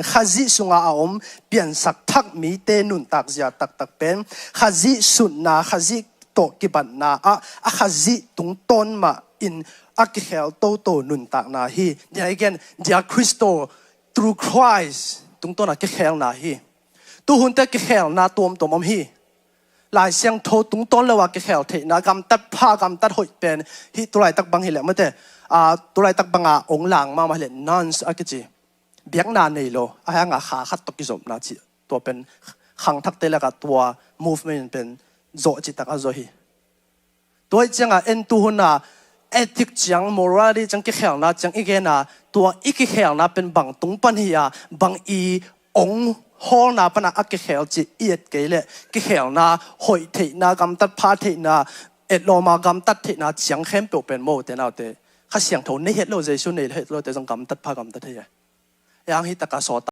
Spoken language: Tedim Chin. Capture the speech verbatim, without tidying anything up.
Khazih sunga a om piansak thak mite nuntak zia taktak pen Khazih sutna, Khazih tawh kibatna ah a Khazih tungtawn mah in a kikhel toto nuntakna hi. Dia again, dia Christo, through Christ tungtawn a kikhelna hi. Tuhunte kikhelna tuamtuam om hi. Lai Siangtho tungtawn lo a kikhel theihna, gamtat pha, gamtat hoih pen hi. Tulaitak bang hileh mate, a, tulaitak banga ong lang mahmah hileh nuns a kici, biakna nei lo, a hanga kha khat tawh kizopna cih, tua pen khangthakte lakah tua movement pen zawh cihtak a zawh hi. Tua hi cianga en tuhuna ethic ciang, morality ciang, kikhelna ciang i gena, tua i kikhelna pen bang tung pan hi a, bang i ong hawlna pana a kikhel cih i et kei leh kikhelna, hoih theihna, gamtat pha theihna, etlawma gamtat theihna ciang khempeuh pen mote naute, Kha Siangtho nei het lo, Jesu nei het lote zong gamtat pha gamtat thei a. Yang hi taka sawt